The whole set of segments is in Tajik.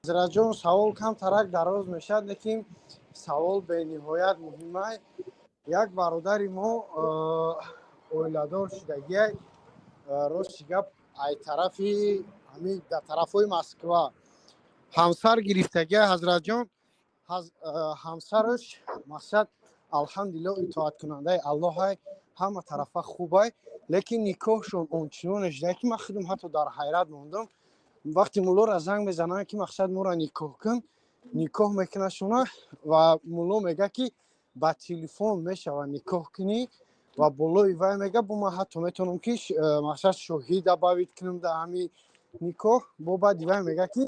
Ҳазратҷон, савол камтарак дароз мешавад, лекин савол бениҳоят муҳимай. Як бародари мо оиладор шудагиай. Рости гап, ай тарафи ҳамин, дар тарафҳои Москва ҳамсар гирифтагиай, ҳазратҷон. Ҳамсараш, мақсад, алҳамдулилло, итоаткунандаи Аллоҳай, ҳама тарафа хубай, лекин никоҳшон ончуноне шуда, ки ман худам ҳатто дар ҳайрат мондам. Вақте муллоро занг мезананд, ки, мақсад, моро никоҳ кун, никоҳ мекунашона ва мулло мега, ки ба телефон мешава никоҳ кунӣ ва болои вай мега, бо ман ҳатто метавонам, ки мақсад, шоҳид добавить кунам дар ҳами никоҳ. Бо баъди вай мега, ки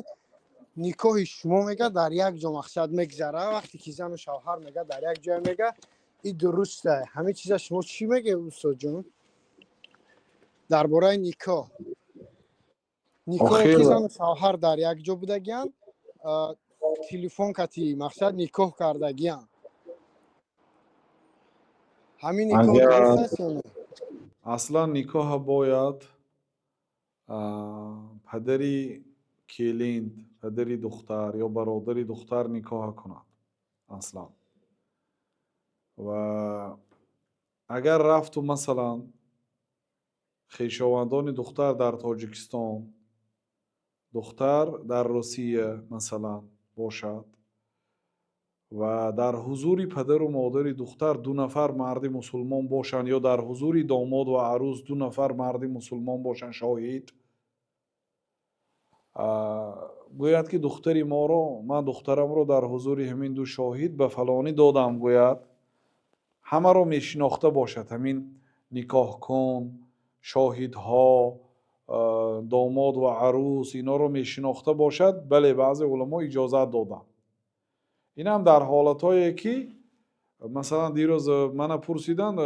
никоҳи шумо, мега, дар як ҷо, мақсад, мегзара, вақте ки зану шавҳар, мега, дар як ҷой, мега, и дуруста. Ҳамин чиза шумо чӣ меге, устодҷон, дар бораи никоҳ? Никоҳе ки зану шавҳар дар як ҷо будагиянд, телефон кати, мақсад, никоҳ кардагиянд, ҳамин никоҳ дуруст аст ё не? Аслан никоҳа бояд падари келин, падари духтар ё бародари духтар никоҳа кунад аслан. Ва агар рафту, масалан, хешовандони духтар дар Тоҷикистон, духтар дар Русия, масалан, бошад ва дар ҳузури падару модари духтар ду нафар марди мусулмон бошанд ё дар ҳузури домод ва арӯс ду нафар марди мусулмон бошанд, шоҳид гӯяд, ки духтари моро, ман духтарамро дар ҳузури ҳамин ду шоҳид ба фалонӣ додам, гӯяд, ҳамаро мешинохта бошад, ҳамин никоҳкун, шоҳидҳо, домод ва арӯс, инҳоро мешинохта бошад, бале, баъзе уламо иҷозат доданд. Инам дар ҳолатҳое, ки, масалан, дирӯз мана пурсиданд,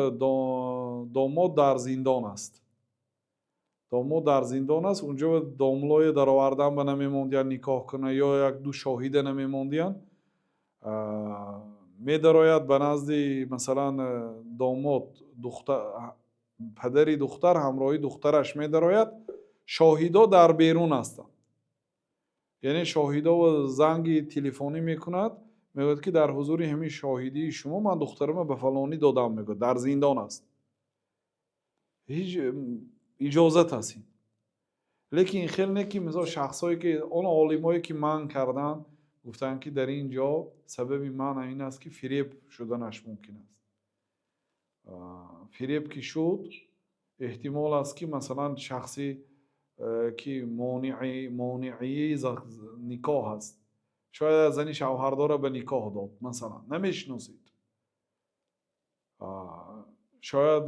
домод дар зиндон аст, домод дар зиндон аст, унҷо домлое даровардан ба намемондиянд никоҳ кунад ё як ду шоҳида намемондиянд. Медарояд ба назди, масалан, домод, падари духтар ҳамроҳи духтараш медарояд, шоҳидо дар берун ҳастанд, яъне шоҳидо занги телефонӣ мекунад, мегӯяд, ки дар ҳузури ҳамин шоҳидии шумо ман духтарамро ба фалонӣ додам, мегӯяд, дар зиндон аст, ҳеҷ иҷозат аст ин. Лекин ин хел не, ки, мисол, шахсҳое ки, он олимое ки манъ карданд, гуфтанд, ки дар ин ҷо сабаби манъ ин аст, ки фиреб шуданаш мумкин аст. Фиреб ки шуд, эҳтимол аст, ки, масалан, шахсе ки монеии никоҳ аст, шояд зани шавҳардорро ба никоҳ дод, масалан, намешиносед, шояд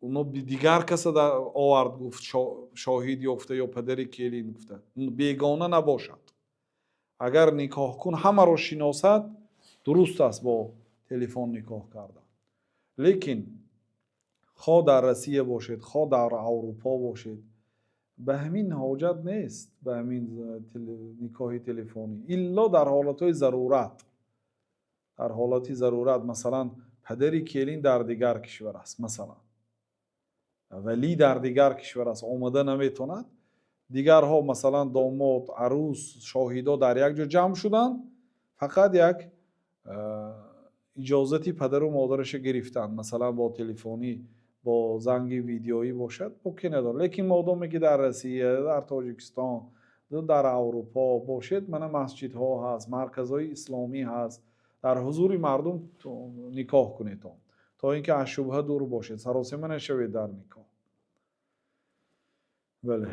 оно дигар каса овард, гуфт, шоҳид ёфта ё падари келин гуфта, бегона набошад. Агар никоҳкун ҳамаро шиносад, дуруст аст бо телефон никоҳ кардан. Лекин хо дар Россия бошед, хо дар Аврупо бошед, ба ҳамин ҳоҷат нест, ба ҳамин никоҳи телефонӣ, илло дар ҳолатҳои зарурат. Дар ҳолати зарурат, масалан, падари келин дар дигар кишвар аст, масалан, валӣ дар дигар кишвар аст, омада наметавонад, дигарҳо, масалан, домод, арӯс, шоҳидо дар як ҷо ҷамъ шуданд, фақат як иҷозати падару модараша гирифтанд, масалан, бо телефонӣ, бо занги видеоӣ бошад, боке надорад. Лекин модоме ки дар Россия, дар Тоҷикистон, дар Аврупо бошед, мана масҷидҳо ҳаст, марказҳои исломӣ ҳаст, дар ҳузури мардум никоҳ кунедон, то ин ки аз шубҳа дур бошед, саросема нашавед дар никоҳ. Бале.